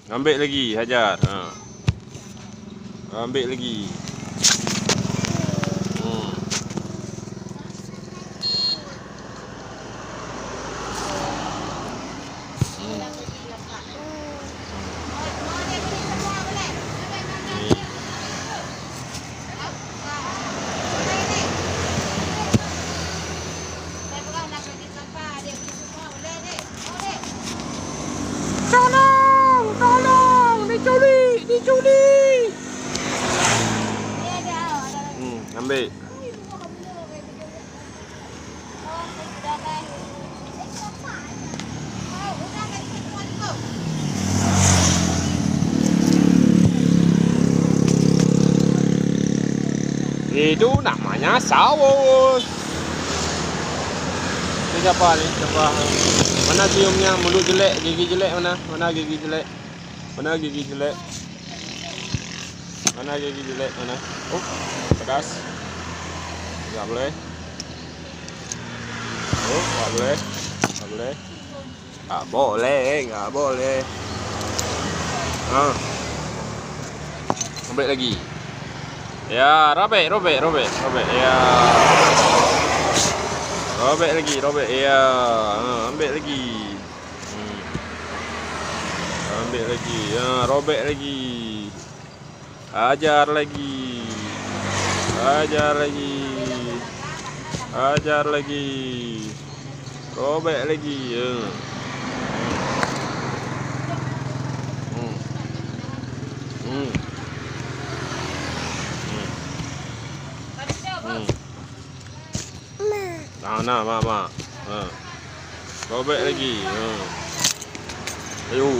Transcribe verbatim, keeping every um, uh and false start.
Ambek lagi, hajar. Ha. Ambek lagi. Hmm. Hmm. Hmm. Ni. Tolong! Tolong! Diculik! Diculik! Hmm, ambil. Itu namanya saus. Ni siapa ni? Siapa? Mana ciumnya? Mulut jelek, gigi jelek mana? Mana gigi jelek? Mana gigi jelek? Mana gigi jelek? Mana? Oh, pedas. Tak boleh. Oh, tak boleh. Tak boleh. Tak boleh, tak boleh. Ha. Robek lagi. Ya, robek, robek, robek, robek. Ya. Robek lagi, robek. Ya. Ha, ambil lagi. Hmm. Ambil lagi. Ya, robek lagi. Ajar lagi. Ajar lagi. Ajar lagi. Robek lagi. Ya. Hmm. Hmm. Hmm. Hmm. Nah, nah, mak, mak. Ha. Robek lagi. Ha. Ayo.